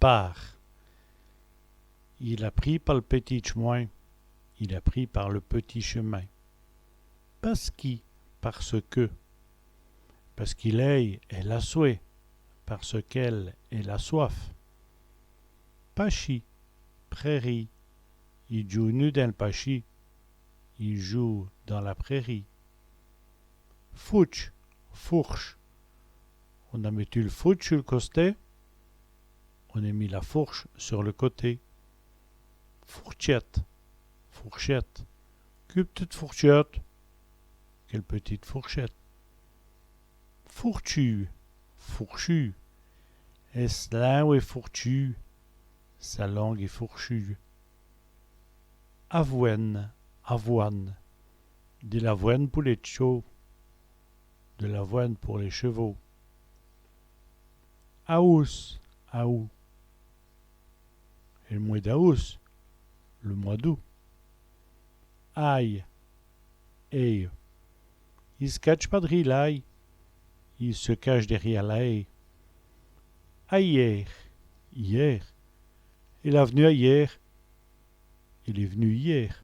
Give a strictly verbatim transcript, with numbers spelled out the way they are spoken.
Par. Il a pris pa l' pètit tch'min. Il a pris par le petit chemin. Paski, parce que. Pask'èle èye, èle a swè. Parce qu'elle, elle a soif. Pachi, prairie. I djoûw'nut dins l' pachi. Ils jouent dans la prairie. Foûtche, fourche. On a mètu l' foûtche su l' costè. On a mis la fourche sur le côté. Fourtchète, fourchette. Qué p'tite fourtchète. Quelle petite fourchette. Fourtchûwe, fourchue. Ès' linwe èst fourtchûwe. Sa langue est fourchue. Avwène, avoine. Dè l'avwène pou lès tchôs. De l'avoine pour les chevaux. Awous', août. El mwès d'awous', le mois d'août. Aye, haie. I s' catche pa drî l'aye. Il se cache derrière la haie. Ayîr, hier. Il a v'nu ayîr. Il est venu hier.